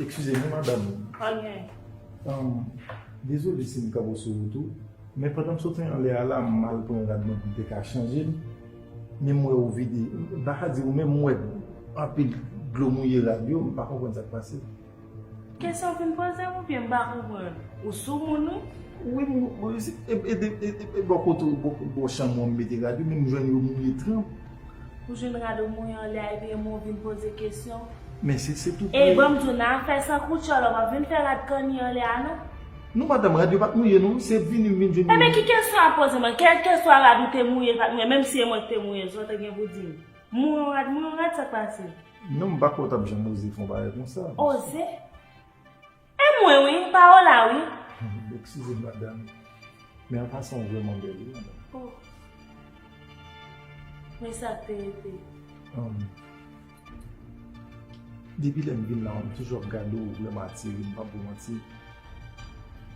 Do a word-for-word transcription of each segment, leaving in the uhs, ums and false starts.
Eskize m wi, madanm. Anyen. Ahn, dezole si m kanpe w sou wout ou, men pandan m sot anlè a la, m al pran rad mwen pou m te ka chanje l, men m wè ou vide, m pa ka di ou, men m wè anpil dlo mouye rad yo, m pa konprann sa k pase. Kesyon w vin poze m oubyen m pa konprann? Ou sou moun wi. Wi, m, wi, se, e, e, e, e, e bò kote w, bò, bò chanm ou an m mete rad yo, men m jwenn yo mouye tranp. Ou jwenn rad ou mouye anlè a, epi ou vin poze kesyon? Men se, se tou. E bon, m di w, nan afè san koutchòlò, w p ap vin fè rad kanni anlè a, non. Non, madanm, rad yo pa t mouye, non. Se vini m vin jwenn yo. Ebyen, ki kesyon w ap poze mwen? Kèlkeswa rad ou te mouye, l pa t mouye, menm si e mwen ki te mouye l, sa w te gen pou di m? Mouye yon rad, mouye yon rad, sa k pase? Non, m pa kwè w t ap janm oze fè yon bagay konsa. Oze? E mwen wi, pa w la wi. Eskize m, madanm. Men an pasan, w vrèman bèl wi, madanm. Oh. Men sa k te rete? Ahn, depi lè m vin la, m toujou ap gade w, ou vrèman atire m, m p ap ba w manti.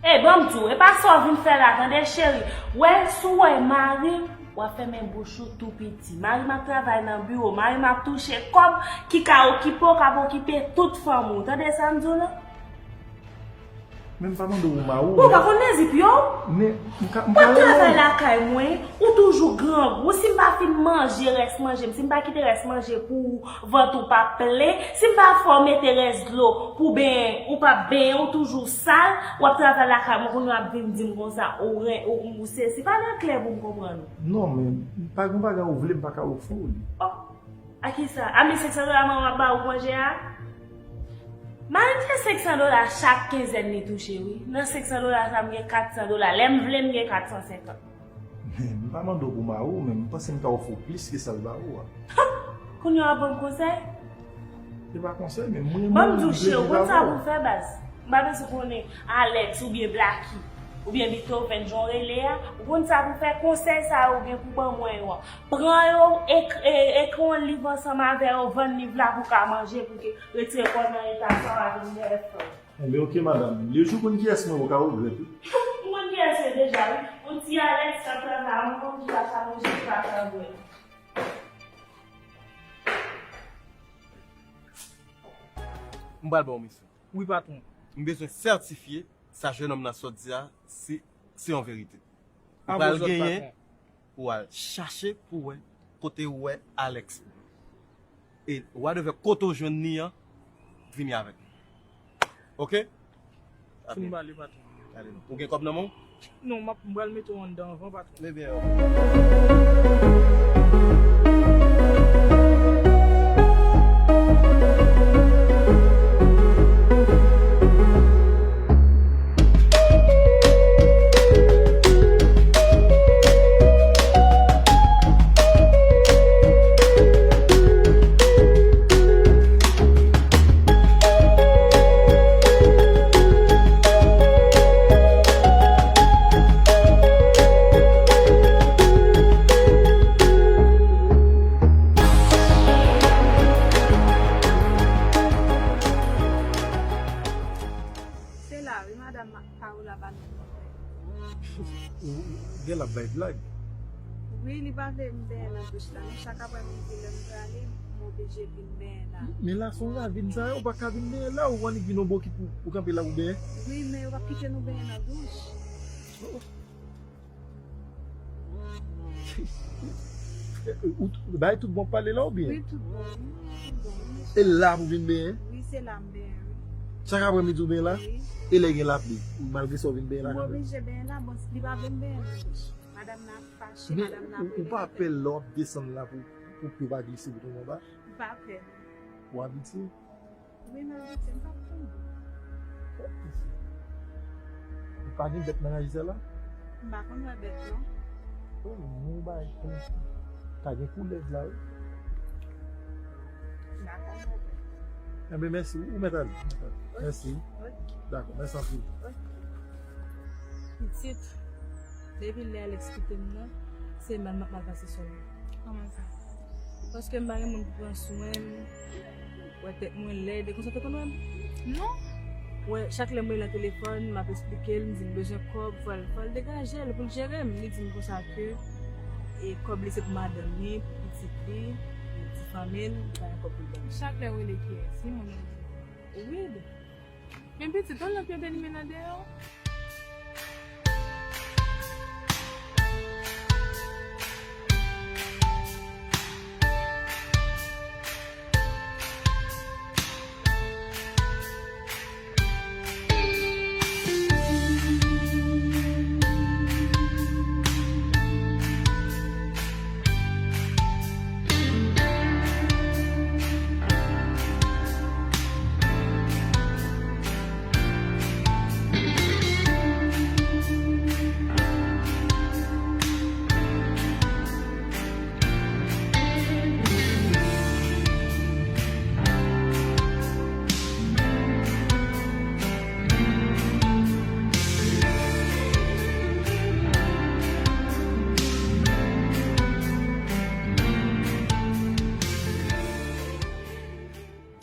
E ban m di w, e pa sa w vin fè la, tande cheri. Wè, si w wè mari m, w ap fèmen bouch ou tou piti. Mari m ap travay nan biwo, mari m ap touche kòb ki ka okipe w, k ap okipe tout fanmi w. Tande sa m di w la? Men m pa mande w pou mari w. Ou pa konn mezi pye w? Men m ka, m ka. W ap travay lakay mwen, ou toujou grangou. Si m pa fin manje rès manje m, si m pa kite rès manje pou ou, vant ou p ap plen. Si m pa fè w mete rès dlo pou benyen, ou p ap benyen, ou toujou sal, w ap travay lakay mwen, kounye w ap vin di m konsa, ou ren, ou, ou sesi. Pale klè pou m konprann ou. Non, men pa gen bagay ou vle, m pa ka ofri w li. Oh. A kisa? A mil senk san dola manman ap ba ou manje a? Mari m se senk san dola chak kenzèn li touche wi. Nan senk san dola sa m gen kat san dola. Lè m vle m gen kat san senkant. Men m pa mande w pou mari w, men m panse m ka ofri w plis ke sa l ba ou a. Kounye a w ap ban m konsèy? Se pa konsèy, men mwen, ban m di w cheri, ou konn sa pou w fè baz. M pa bezwen konnen Alex oubyen Blacky oubyen Beethoven jan w rele a. Ou konn sa pou w fè, konsèy sa yo ou gen pou ban mwen yo an. Pran yo, ek-, e-, ekri yon liv ansanm avè yo, vann liv la pou w ka manje, pou w retire kò w nan eta sa w avè m dèyè frè w. Enben, oke, madanm. Lejou konn kiyès mwen, ou ka regrèt wi. M konn kiyès yo deja wi. Yon ti Alex k ap travay, mwen konn ki pa sa manje, ki pa sa bwè. M pral ba w misyon. Wi, patwon. M bezwen sètifye sa jennonm nan sot di a, se, se yon verite. Ou pral genyen pou w al chache pou w wè kote ou wè Alex. E whatever kote w jwenn li an, vini avèk mwen. Oke? Fin pale, patwon. Gade non. Ou gen kòb nan men w? Non, m ap, m pral mete w anndan anvan, patwon. Ebyen, oke. Se la wi, madanm Paola ba nou konsèy. Ou, ou gen l ap bay blag. Wi, li pa vle m benyen nan douch la, men chak aprèmidi lè m prale, m oblije vin benyen la. Men la se yon ravin sa, ou pa ka vin benyen la, ou annik vin yon bokit pou, pou kanpe la pou benyen. Wi, men yo p ap kite nou benyen nan douch. Ou t-, bay tout bon pale la oubyen? Wi, tout bon, wi. Tout bon, wi. E la pou vin benyen? Wi, se la m benyen, wi. Chak aprèmidi ou benyen la? Wi. E lè gen lapli, malgre sa ou vin benyen la kanmenm? M oblije benyen la, bon, li pa vle m benyen nan douch. Madanm nan ap fache, madanm nan ap rele. Men ou, ou pa pè lè w ap desann la pou, pou pye w pa glise pou tonbe anba? M pa pè, non. Ou abitye? Wi, m abitye, m p ap tonbe. Ou pa gen bèt nan rayizè la? M pa konn wè bèt, non. Oh, nou bay konn pa gen koulèv la, wi. M pa konn wè bèt. Enben, mèsi. Ou mèt ale. Mèsi. Ok. Dakò, mèsi anpil. Ok. Pitit, depi lè Alex kite m nan, se mal m ap mal pase sèlman. Kòman sa? Paske m pa gen moun pou pran swen m. Wè tèt mwen lèd, e konsa te konn wè m? Non. Wè, chak lè m rele nan telefòn, m ap esplike l, m di l bezwen kòb, fò l, fò l degaje l pou l jere m. Li di m konsa ke, e, kòb li se pou madanm li, pou pitit li, pou ti fanmi l, li pa gen kòb pou l ban m. Chak lè w rele kiyès? Ki moun ou rele? Wid. Men pitit, on lanp yo te limen nan deyò.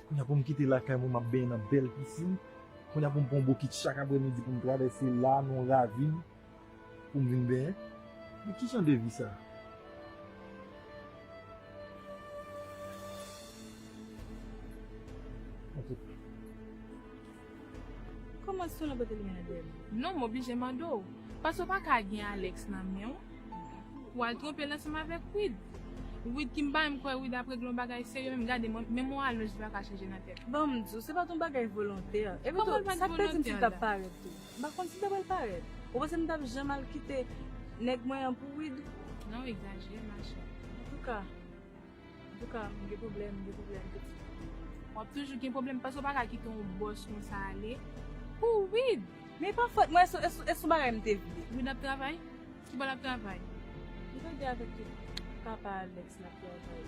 Kounye a pou m kite lakay mwen, m ap benyen nan bèl pisin. Kounye a pou m pran yon bokit chak aprèmidi pou m travèse la, nan yon ravin, pou m vin benyen. Men ki jan de vi sa? Kòman se yon lanp yo te limen nan dèyè m? Non, m oblije mande w. Paske w pa ka gen Alex nan men w. Ou al twonpe l ansanm avèk Wid. Wid ki m pa menm kwè Wid ap regle yon bagay serye menm, gade mwen, menm yon alonj li pa ka chanje nan tèt. Ban m di w, se pa t yon bagay volontè. Epi tou, sa k te di m si l t ap parèt tou. M pa konn si l ta pral parèt. Ou panse m t ap janm al kite nèg mwen an pou Wid? Non, w egzajere, machè. Antouka, antouka, m gen pwoblèm, m gen pwoblèm, pitit. W ap toujou gen pwoblèm, paske w pa ka kite yon bòs konsa ale pou Wid. Men e pa fòt mwen, e sou, e sou, e sou bagay m te vle. Wid ap travay? Ki bò l ap travay? M tande avèk tout papa Alex l ap travay.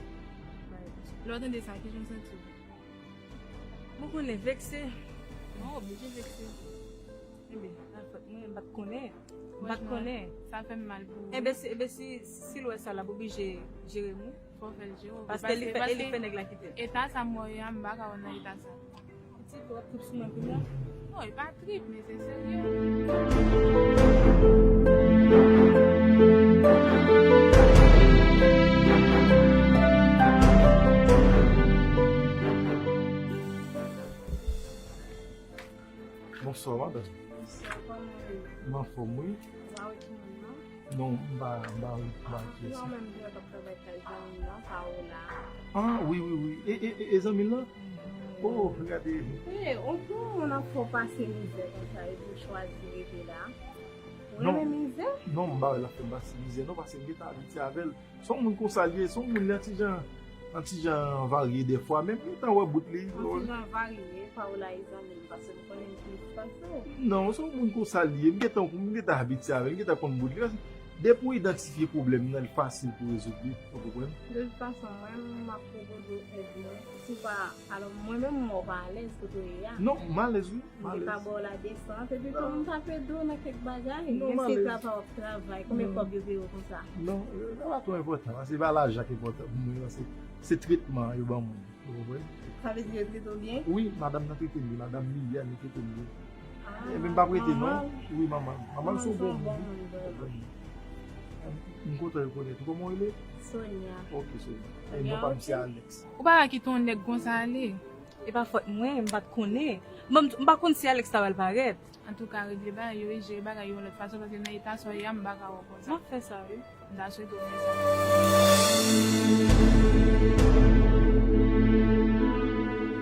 Lè w tande sa, kijan w santi w? Mwen konnen vekse. Non, w oblije vekse. Enben, pa fòt mwen, m pa t konnen. M pa t konnen. Sa fè m mal pou ou. Enben, si, enben, si, si l wè sa, l ap oblije jere m, wi. Fò w fè l jere w. Paske li fè, e li fè nèg la kite l. Eta sa m wè w ye a, m pa ka wè w nan eta sa. Pitit, w ap trip sou mwen kounye a? Non, e pa trip, men se serye. Bonswa, madanm. Bonswa, kòman w ye? M anfòm, wi. Ou pa wè ki moun nan? Non, m pa, m pa wè, m pa wè kiyès. Non, menm jan w t ap travay kay zanmi m nan, Paola. Ah, wi, wi, wi. E, e, e, e zanmi l lan? Mhm. Oh, gade. E, on tou moun ap fè w pase mizè konsa, epi w chwazi rete la. Ou renmen mizè? Non, m pa wè l ap fè m pase mizè, non, paske m gentan abitye avè l. Se yon moun konsa l ye, se yon moun li yon ti jan, yon ti jan varye dèfwa, men m gentan wè bout li. Yon ti jan varye, Paola e zanmi m, paske m konnen l plis pase w. Non, se yon moun konsa l ye, m gentan, m gentan abitye avè l, m gentan konn bout li. Depi w idantifye pwoblèm nan, li fasil pou rezoud li, ou konprann? De tout fason, mwen, m ap pwopoze w èd mwen. Si w pa, alò, mwen menm, m wè w pa alèz kote w ye a. Non, m alèz, wi. M te ka ba w ladesant, epi tou m t ap ede w nan kèk bagay. Menm si w pa w ap travay, konbyen kòb yo peye w konsa? Non, sa pa twò enpòtan, paske se pa lajan ki enpòtan pou mwen, se, se tretman an yo ban mwen, ou konprann? Sa vle di yo trete w byen? Wi, madanm nan trete m byen, madanm Liliane li trete m byen. Ah, e men m p ap rete non. Wi, manman l. Manman l se yon bon moun, wi. M kontan rekonèt ou. Kòman w rele? Sonia. Ok, Sonia. E non pa m se Alex. Ou pa ka kite yon nèg konsa ale. E pa fòt mwen, m pa t konnen. Bon, m, m pa konn si Alex ta pral parèt. Antouka, regle bagay yo, e jere bagay yo yon lòt fason, paske nan eta sa w ye a, m pa ka wè w konsa. M ap fè sa, wi. M ta swete w fè sa.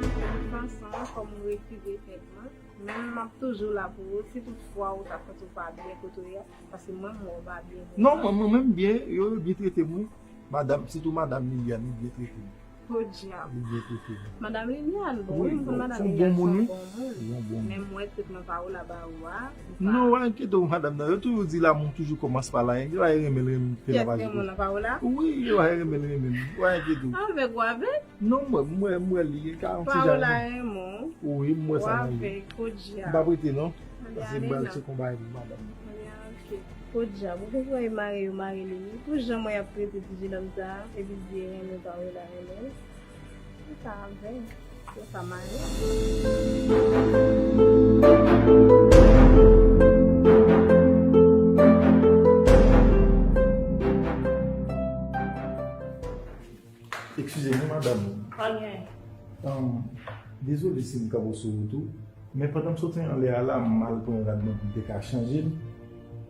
De tout fason, kòm ou refize èd mwen, men m ap toujou la pou ou, si toutfwa ou ta santi w pa byen kote w ye a, paske mwen, m wè w pa byen. Non, mwen, mwen menm byen, yo, yo byen trete m, wi. Madanm, sitou madanm Liliane, li byen trete m. Podyab. Li byen trete m. Madanm Liliane, bon, wi, m konn madanm Liliane, se yon bon moun. Li yon bon moun. Men m wè tretman Paola ba ou a, ou pa. Non, w pa enkyete w, madanm nan. Yo toujou di l'amour toujours commence par la haine. Yo pa renmen l, renmen l, fè la pa jwe. Kiyès renmen nan Paola? Wi, yo pa renmen l, renmen l. W pa enkyete w. Avèg ou avèg? Non, mwen, mwen, mwen, li ka yon ti jan. Paola renmen w. Wi, mwen sa nan li. W avèg, podyab. M pa prete non. Paske m pral tcheke yon bagay pou madanm. Ok. Podyab, ou konprann mare yo mare li wi. Pou jan mwen ap trete ti jenòm sa a, epi di renmen pa renmen la renmen l. Ou sa avè l. Ou sa mare. Eskize m wi, madanm. Pa gen. Ahn, dezole si m kanpe w sou wout ou. Men pandan m soti anlè a la, m al pran rad mwen pou m te ka chanje l.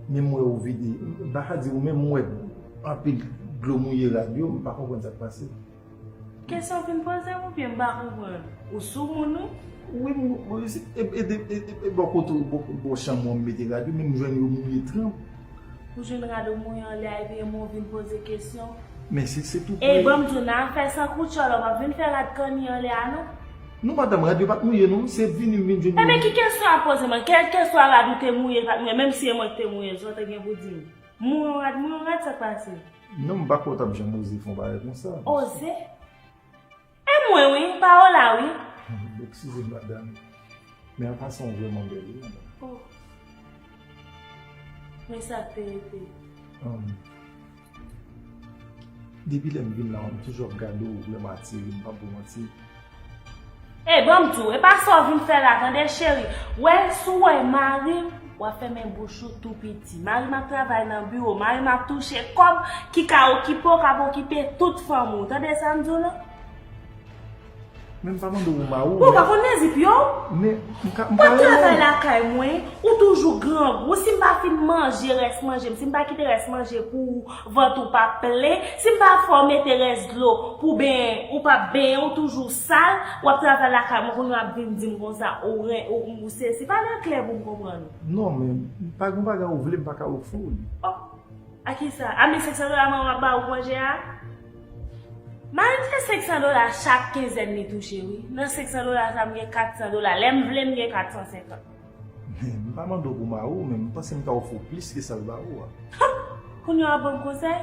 Men m wè ou vide, m pa ka di ou, men m wè anpil dlo mouye rad yo, m pa konprann sa k pase. Kesyon w vin poze m, oubyen m pa konprann? Ou sou moun, wi. Wi, m, m, e, e, e, e, e, bò kote w, bò, bò chanm ou an m mete rad yo, men m jwenn yo mouye tranp. Ou jwenn rad ou mouye anlè a, epi ou vin poze kesyon? Men se, se tou pre. E ban m di w, nan afè san koutchòlò, w ap vin fè rad kanni anlè a, non? Non, madanm, rad yo pa t mouye, non. Se vini m vin jwenn yo. Ebyen, ki kesyon w ap poze mwen? Kèlkeswa rad ou te mouye, l pa t mouye, menm si e mwen ki te mouye l, sa w te gen pou di m? Mouye yon rad, mouye yon rad, sa k pase? Non, m pa kwè w t ap janm oze fè yon bagay konsa. Oze? E mwen wi, Paola wi. Eskize m, madanm. Men an pasan, w vrèman bèl wi, madanm. Oh. Men sa k te rete. Depi lè m vin la, m toujou ap gade w, ou vrèman atire m, m p ap ba w manti. Ey, ban m di w, e pa sa w vin fè la, tande, cheri. Wè, si w wè mari m, w ap fèmen bouch ou tou piti. Mari m ap travay nan biwo, mari m ap touche kòb ki ka okipe w, k ap okipe tout fanmi w. Tande sa m di w la? Men m pa mande w pou mari w. Bon, w pa konn mezi pye w? Men m ka, m ka renmen w. W ap travay lakay mwen, ou toujou grangou. Si m pa fin manje rès manje m, si m pa kite rès manje pou ou, vant ou p ap plen, si m pa fè w mete rès dlo pou benyen, ou p ap benyen, ou toujou sal, w ap travay lakay mwen, kounye a w ap vin di m konsa, ou ren, ou, ou sesi. Pale klè pou m konprann ou. Non, men pa gen bagay ou vle, m pa ka ofri w li. Oh. A kisa? A mil senk san dola manman ap ba ou pou manje a? Mari m se senk san dola chak kenzèn li touche, wi. Nan senk san dola sa, m gen kat san dola. Lè m vle, m gen kat san senkant. Men, m pa mande w pou mari w, men m panse m ka ofri w plis ke sa l ba ou a. Ha! Kounye a w ap ban m konsèy?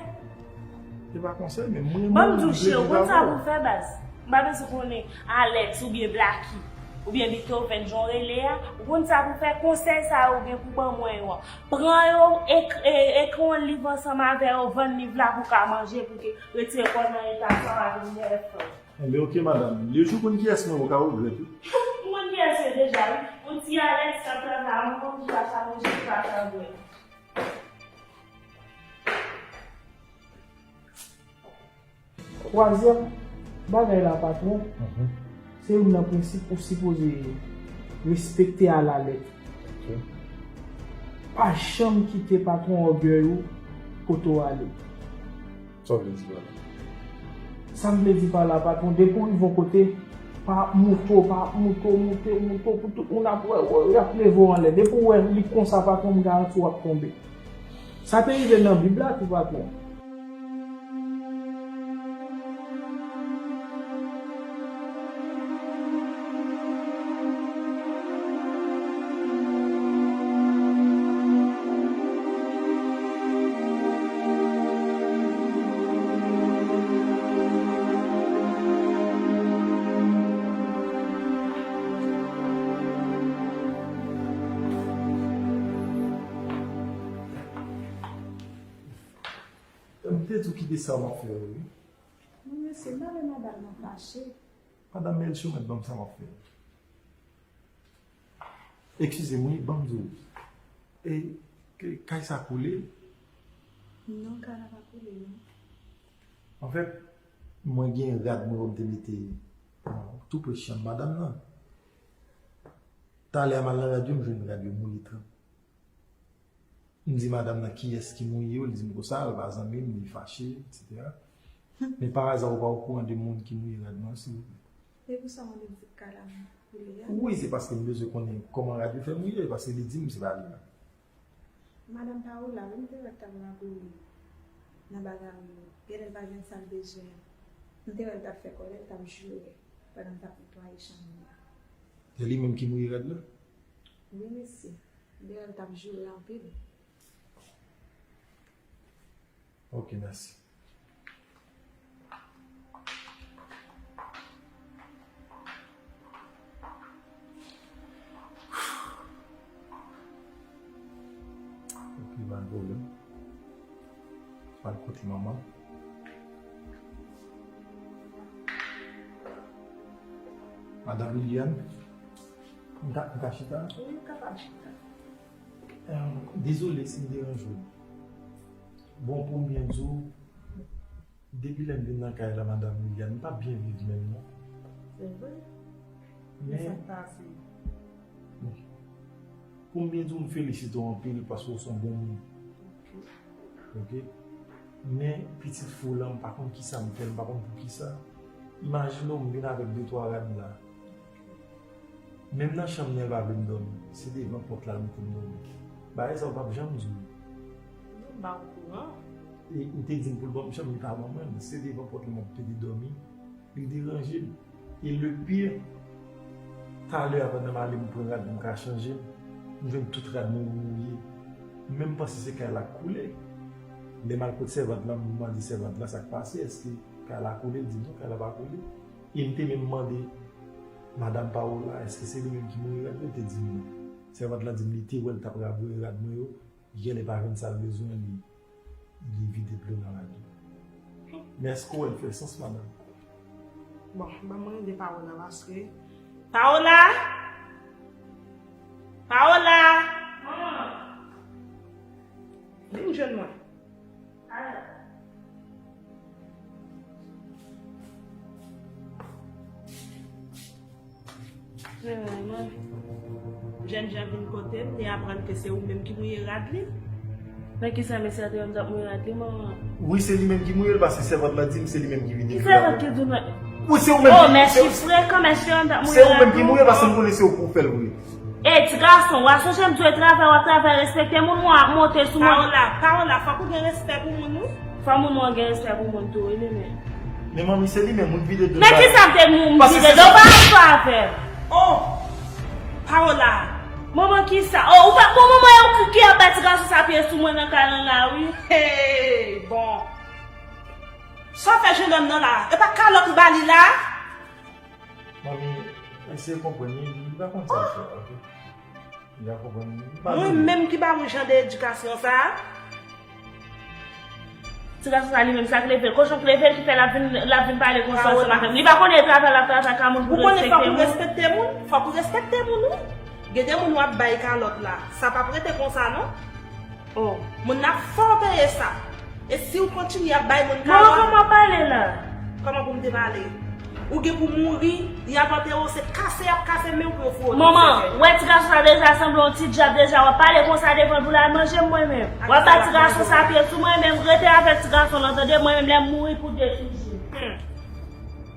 Se pa konsèy, men mwen, ban m di w, cheri, ou konn sa pou w fè, baz. M pa bezwen konnen Alex oubyen Blacky oubyen Beethoven, jan w rele a. Ou konn sa pou w fè, konsèy sa yo ou gen pou ban mwen yo an. Pran yo, ek-, e-, ekri yon liv ansanm avè yo, vann liv la pou w ka manje, pou w te retire kò w nan eta sa w avè m, mèlè frè. Enben, oke, madanm. Lejou konn kiyès mwen, ou ka regrèt, wi. M konn kiyès yo deja, wi. Yon ti Alex k ap travay, mwen konn ki pa sa manje, ki pa sa bwè. Twazyèm bagay la, patwon, se youn nan prensip ou sipoze respekte alalèt. Ok. Pa janm kite patwon ògèy ou kote w ale. Sa w vle di pa la? Sa m vle di pa la, patwon, depi w rive yon kote, pa ap moute w, pa ap moute w, moute w, moute w, pou tout moun ap wè w, y ap leve w anlè. Depi w wè li konsa, patwon, m garanti w ap tonbe. Sa te rive nan Bib la tou, patwon. M te di w kite sa w ap fè yo, wi. Non, mesye, m pa vle madanm nan fache. Madanm Melchie, ou mèt ban m sa m ap fè. Eskize m, wi, ban m di w. E, ke, kay sa koule? Non, kay la pa koule, non. Anfèt, mwen gen rad mwen pou m te mete, ah, tou pre chanm madanm nan. Talè a m al nan rad yo, m jwenn rad yo mouye tranp. M di madanm nan kiyès ki mouye yo, li di m konsa, l pa zanmi m, li fache, etsetera. Men pa aza ou pa okouran de moun ki mouye rad mwen, silvouplè? E pou sa w mande m si kay la koule a? Wi, se paske m bezwen konnen kòman rad yo fè mouye, paske li di m se pa li menm. Madanm Paola, wi, m te wè l t ap raboure nan bagay yo. Genlè l pa jwenn sa l bezwen an. M te wè l t ap fè kòlè, l t ap joure pandan m t ap netwaye chanm li a. Se li menm ki mouye rad la? Wi, mesye. Dayè, l t ap joure anpil. Ok, mèsi. Ok, pa gen pwoblèm. Al kote manman. Madanm Liliane, m ka, m ka chita? Wi, ou kapab chita. Eh, dezole si m deranje w. Bon, pou m byen di w, depi lè m vin nan kay la, madanm Liliane, m pa byen viv menm, non. Se vre? Men sa k pase? Pou m byen di w, m felisite w anpil paske w se yon bon moun. Ok. Men pitit fi w lan, m pa konn kisa m fè l, m pa konn poukisa. Imajine w, m vin avèk de twa rad la. Menm nan chanm nan, li pa vle m dòmi. Se devan pòt la l mete m dòmi. Bagay sa yo p ap janm di w. M pa okouran. E ou te di m pou l ban m chanm, li pa ban mwen l. Se devan pòt la m ap pete dòmi. Li deranje m. E le pire, talè a pandan m ale m pran rad pou m ka chanje m, m jwenn tout rad mwen mouye. M menm panse se kay la k koule. Lè m al kot sèvant lan, m mande sèvant lan sa k pase, èske kay la koule, l di m non, kay la pa koule. E m te menm mande madanm Paola èske se li menm ki mouye rad yo, li te di m non. Sèvant lan di m li te wè l t ap rabwoye rad mwen yo, genlè pa jwenn sa l bezwen, li, li vide dlo nan rad yo. Men èske w wè l fè sans, madanm? Bon, ban mwen rele Paola paske. Paola! Paola! Vin jwenn mwen. Jènjan vin kote m, li aprann ke se ou menm ki mouye rad li. Men kisa mesye a te wè m t ap mouye rad li, manman? Wi, se li menm ki mouye l, paske sèvant lan di m se li menm ki vide dlo. Ki sèvant ki di w nan? Wi, se ou menm ki mouye l. Oh, men ki frekan, mesye a t ap mouye rad li. Se ou menm ki mouye l, paske m konnen se ou pou w fè l vre. E ti gason, w a sonje m di w e travay w ap travay, respekte moun, w ap monte sou moun. Paola, Paola, fòk ou gen respè pou moun, wi. Fò moun ou an gen respè pou moun tou, wi, li menm. Men manmi, se li menm, moun vide dlo. Men kisa m te moun vide dlo, pa avè m. Oh! Paola! Manman, kisa? Oh, ou pa bon manman, e ou ki, ki ap bay ti gason sa pye sou mwen nan kay lan la, wi. Hey, bon. Sa w fè jennonm nan la? E pa kalòt ou ba li la? Manmi, eseye konprann li, li pa konn sa l fè, ok? Li pa konprann, li pa... Mwen menm ki ba ou jan de edikasyon sa a? Ti gason sa li menm, sa k leve l, kochon k leve l ki fè l ap vin, l ap vin pale konsa ansanm avè m. Li pa konnen e travay l ap travay ka moun pou respekte moun. Ou konnen fòk ou respekte moun? Fòk ou respekte moun, wi. Gen de moun w ap bay kalòt la, sa p ap rete konsa, non. Oh. Moun nan ap fè w peye sa. E si w kontinye ap bay moun kalòt. Manman, kòman w pale la? Kòman pou m te pale? Ou gen pou mouri, y ap antere w, se kase y ap kase men w pou yo foure w nan sèkèy. Manman, wè ti gason sa deja sanble yon ti dyab deja, w ap pale konsa devan l pou l al manje m mwen menm. W ap bay ti gason sa pye sou mwen menm, rete avèk ti gason lan, tande, mwen menm lè m mouri pou de toujou. Hmm.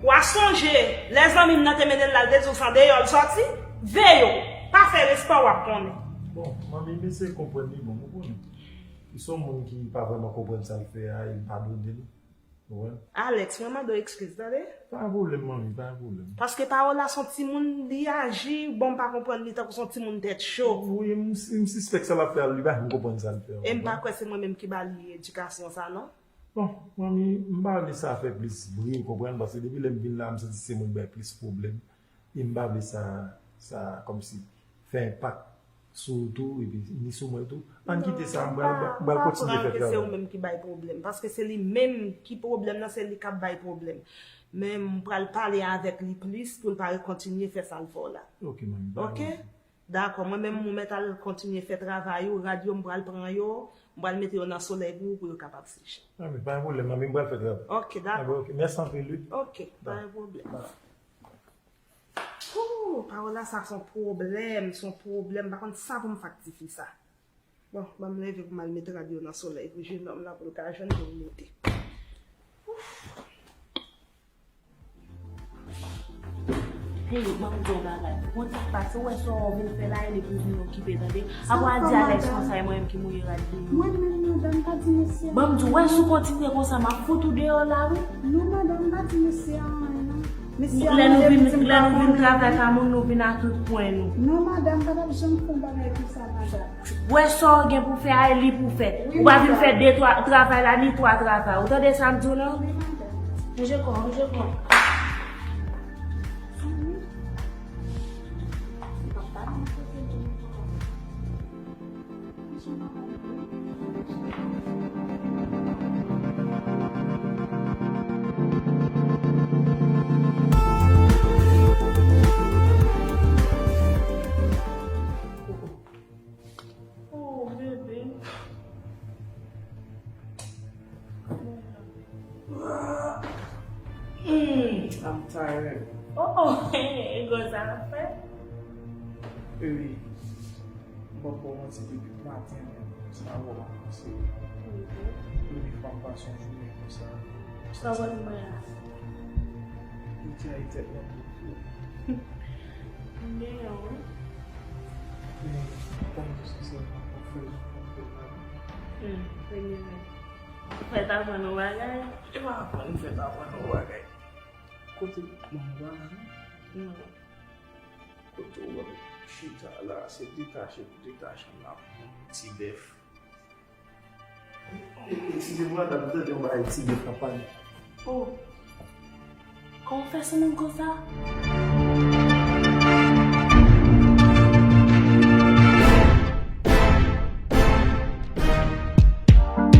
W a sonje, lè zanmi m nan te mennen l la, l te di w se andeyò l sòti? Veye w, pa fè respè w ap konnen. Bon, manmi, m eseye konprann li, bon, ou konnen. Li se yon moun ki pa vrèman konprann sa l fè a, e m padone l. Ou konprann? Alex, mwen mande w ekskiz, tande? Pa gen pwoblèm, manmi, pa gen pwoblèm. Paske Paola se yon timoun, li aji, bon, m pa konprann li tankou se yon timoun tèt cho. Wi, m, m sispèk sa l ap fè a, li pa janm konprann sa l fè a, ou konprann? E m pa kwè se mwen menm ki ba li edikasyon sa, non. Bon, manmi, m pa vle sa fè plis bri, ou konprann, paske depi lè m vin la, m santi se mwen k bay plis pwoblèm. E m pa vle sa, sa kòmsi fè enpak sou ou tou, epi ni sou mwen tou. Ann kite sa, m pral, m pral kontinye fè travay. Non, m pa kwè ke se ou menm ki bay pwoblèm, paske se li menm ki pwoblèm nan, se li k ap bay pwoblèm. Men m pral pale avèk li plis pou l pa rekontinye fè sa l fè w la. Ok, manmi, pa gen pwoblèm. Dakò, mwen menm, ou mèt al kontinye fè travay ou, rad yo, m pral pran yo, m pral mete yo nan solèy pou ou, pou yo kapab seche. Ah, men pa gen pwoblèm, manmi, m pral fè travay. Ok, dakò. Ah, ben, ok, mèsi anpil, wi. Ok, pa gen pwoblèm. Ouh, Paola, sa se yon pwoblèm, se yon pwoblèm, m pa konn sa pou m fè ak tifi sa. Bon, ban m leve pou m al met rad yo nan solèy pou jennonm nan, pou l ka jwenn pou l moute. Hey, ban m di w yon bagay. Ou konn sa k pase, ou wè sa w vin fè la, e li pou vin okipe, tande? Apre w al di Alex konsa, e mwen menm ki mouye rad li. Mwen menm, madanm, pa di mesye a. Ban m di w, wè, si w kontinye konsa, m ap fout ou deyò la, wi. Non, madanm, pa di mesye a anyen, non. Mesye a mande pou di m pa konnen. Lè nou vin travay ka moun, nou vin a tout pwen nou. Non, madanm, pa t ap janm fè yon bagay konsa, madanm. Wè sa w gen pou fè a, e li pou fè. Ou pa vin fè de twa travay la, ni twa travay. Ou tande sa m di w lan? Wi, madanm. Ranje kò w, ranje kò w. Oh, bebe. Hmm. E wi, m p ap ba w manti, depi maten menm, sa vrèman panse. Premye fwa m pase yon jounen konsa. Sa wè m wè a. Jodi a e tèt mwen pou fou. M genyen w wi. Men, ban m di w sensèman, mwen fè jou mwen fè mal. Hmm, premye men. Fè t aprann yon bagay. E pa aprann, fè t aprann yon bagay. Kote manman bagay? Non. Kote w wè m chita la, se detache pou detache m ap pran ti bèf. E, e, ti bèf la, t ap tande yon bagay ti bèf la pale. Oh! Kòman w fè sanble konsa?